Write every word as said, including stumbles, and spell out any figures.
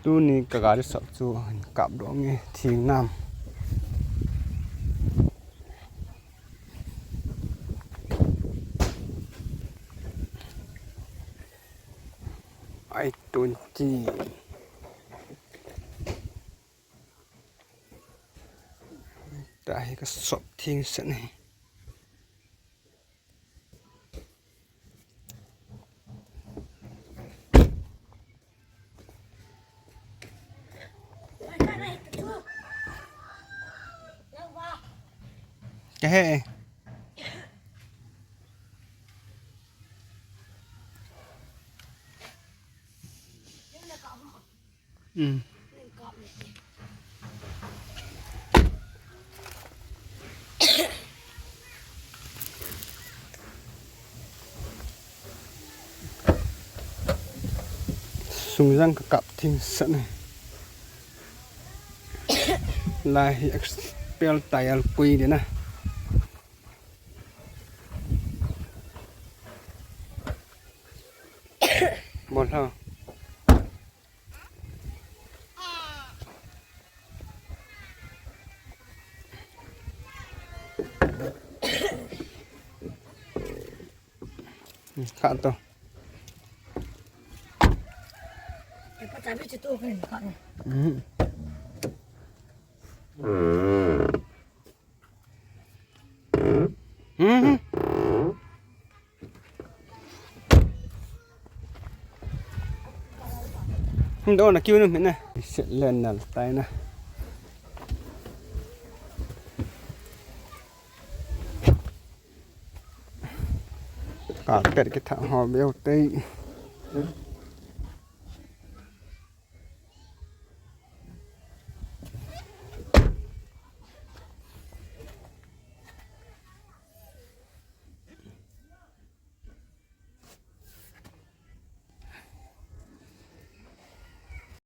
Tuni ka gari sap chu kap dong e, thing nam. I twenty. Tahi ka sop thing sen hi. Ka he. Sungjang ka kap thing sen e. Lai hi expel tayal pui de na. Bol ha. Kha to. Hung do na kiu nu mena. Set len nal tai na. Ka ket ki tha ho beu tei.